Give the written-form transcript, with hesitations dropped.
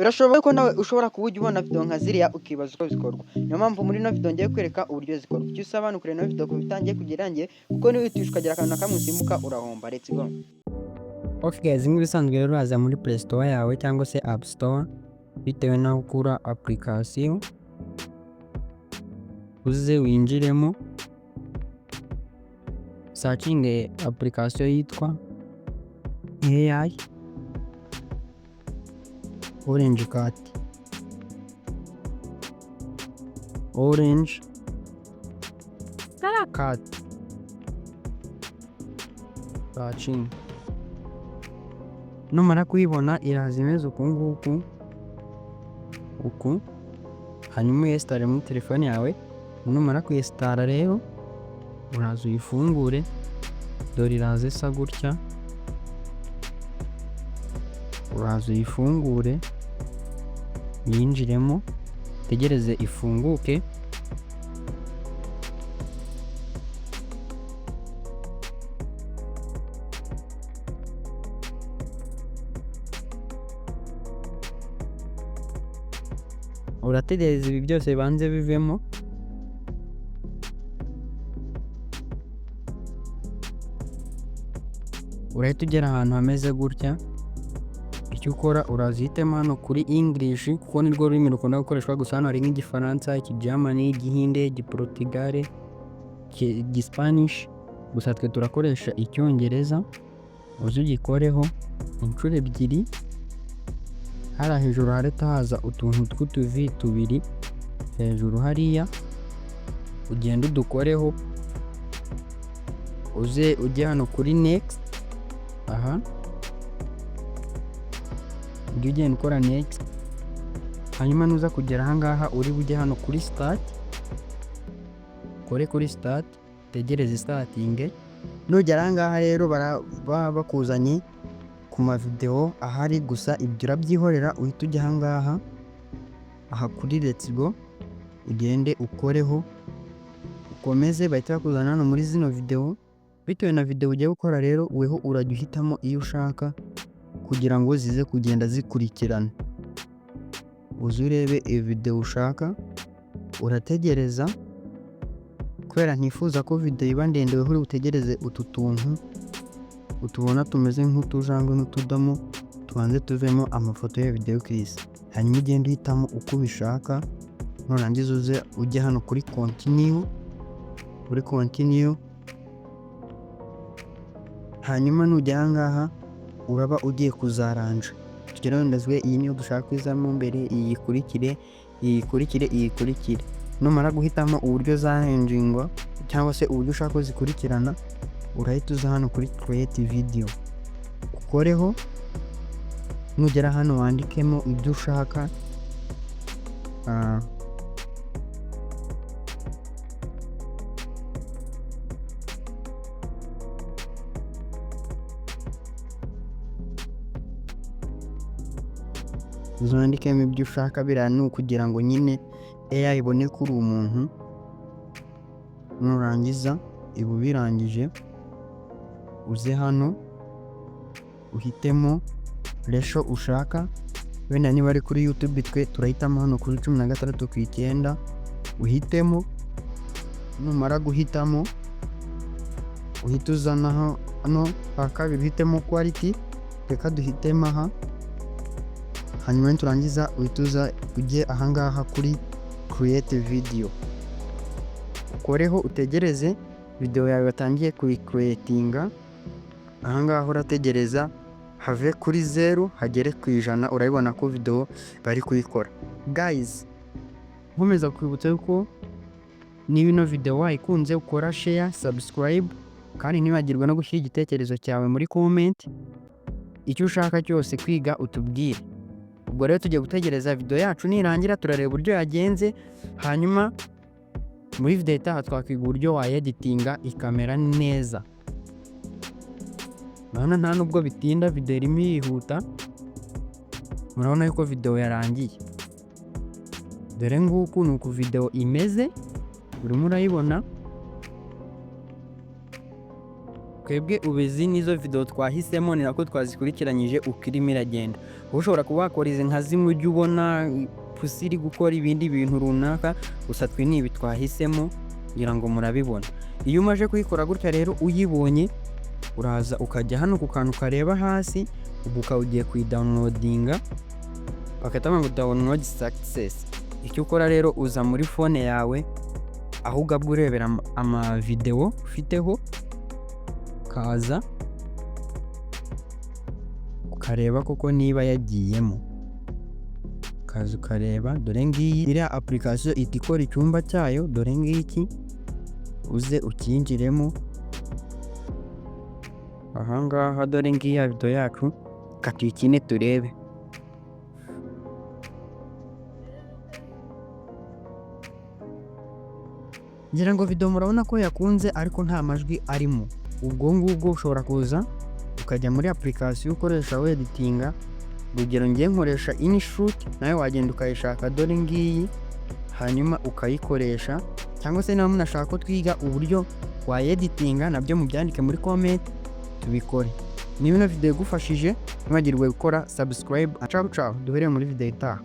Birashoboka ko nawe ushobora kuba ujya ubona video nka ziriya ukibaza uko zikorwa. Niyo mpamvu muri ino video ngiye kwereka uburyo zikorwa. Icyo usaba ni ukureba ino video kuva itangiye kugera irangiye, kuko niba wihutisha ukagira akantu na kamwe usimbuka urahomba. Let's go. Ok guys, nk'ibisanzwe rero uraza muri Play Store yawe cyangwa se App Store bitewe n'aho ukura application, uze winjiremo searching application yitwa AI Orange Cat, Orange Cat, searching. Numara kuyibona iraza imeze uku nguku uku, hanyuma uyinstalle muri telefone yawe. Numara kuyinstalla rero uraza uyifungure, dore iraza isa gutya, uraza uyifungure uyinjiremo, utegereze ifunguke. Urategereza ibi byose bibanze bivemo. Urahita ugera ahantu hameze gutya. Icyo ukora uraza uhitemo hano kuri English kuko nirwo rurimi rukunda gukoreshwa, gusa hano hari nk'Igifaransa, Ikijamani, Igihinde, Igiportugal, Igispanish, gusa twe turakoresha Icyongereza. Uze ugikoreho inshuro ebyiri, hariya hejuru harahita haza utuntu tw'utuvi tubiri hejuru hariya, ugende udukoreho, uze ujye hano kuri next, aha ujye ugenda ukora next, hanyuma nuza kugera ahangaha uri bujye hano kuri start, ukore kuri start, utegereze starting. Nugera ahangaha rero baba bakuzanye ku mavideo ahari, gusa ibyo urabyihorera, uhita ujya ahangaha aha kuri let's go, ugende ukoreho ukomeze, bahita bakuzana hano muri zino video. Bitewe na video ugiye gukora rero, weho urajya uhitamo iyo ushaka kugira ngo zize kugenda zikurikirana. Uze urebe iyi video ushaka, urategereza kubera ntifuza ko video iba ndende, weho uri butegereze utu tuntu utubona tumeze nk'utujangwe n'utudomo tubanze tuvemo amafoto ya video Chris, hanyuma ugende uhitamo uko ubishaka. Nurangiza uze ujye hano kuri continue, kuri continue, hanyuma nujya ahangaha uraba ugiye kuzaranja. Tugere wenda iyi niyo dushaka kwizamo mbere, iyi ikurikire, iyi ikurikire, iyi ikurikire. Numara guhitamo uburyo zaranjingwa cyangwa se uburyo ushaka ko zikurikirana, urahita uza hano kuri create video ukoreho. Nugera hano wandikemo ibyo ushaka, uzandikemo ibyo ushaka, biriya ni ukugira ngo nyine AI ibone ko uri umuntu. Nurangiza iba ubirangije, uze hano uhitemo ratio ushaka, wenda niba ari kuri YouTube twe turahitamo hano kuri 16:9, uhitemo. Numara guhitamo uhite uzana hano ha kabiri uhitemo quality, reka duhitemo aha, hanyuma niturangiza uhite uza ujye ahangaha kuri create video, ukoreho utegereze video yawe batangiye kuyicreatinga. Ahangaha urategereza have kuri 0 hagere ku 100, urabibona ko video bari kuyikora. Guys, nkomeza kwibutsa yuko niba ino video wayikunze ukora share, subscribe, kandi ntiwibagirwe no gushyira igitekerezo cyawe muri comment, icyo ushaka cyose kwiga utubwire. Ubwo rero tugiye gutegereza video yacu nirangira, turareba uburyo yagenze, hanyuma muri video itaha twakwiga uburyo wayeditinga ikamera neza. Urabona nta nubwo bitinda, video irimo irihuta, murabona yuko video yarangiye. Dore nguku ni uku video imeze, urimo urayibona. Twebwe ubizi nizo video twahisemo, ni nako twazikurikiranyije uko irimo iragenda. Wowe ushobora kuba wakora izi nka zimwe ujya ubona pusi iri gukora ibindi bintu runaka, gusa twe ni ibi twahisemo, ngira ngo murabibona. Iyo umaze kuyikora gutya rero uyibonye, uraza ukajya hano ku kantu kareba hasi, ubwo ukaba ugiye kuyidownloadinga, bagahita bavuga ngo "download success". Icyo ukora rero, uza muri phone yawe aho ugabwa urebera amavideo ufiteho, ukaza ukareba koko niba yagiyemo, ukaza ukareba. Dore ngiyi iriya application ihita ikora icyumba cyayo. Dore ngiki, uze ucyinjiremo ahangaha. Dore ngiyi ya video yacu, reka tuyikine turebe. Ngira ngo video murabona ko yakunze, ariko nta majwi arimo. Ubwo ngubwo ushobora kuza ukajya muri application ukoresha weditinga. Urugero, ngiye nkoresha InShot, nawe wagenda ukayishaka, dore ngiyi, hanyuma ukayikoresha. Cyangwa se niba munashaka ko twiga uburyo wayeditinga, nabyo mubyandike muri comment tubikore. Niba ino video igufashije, ntiwibagirwe gukora subscribe. Ciao ciao, duhere muri video itaha.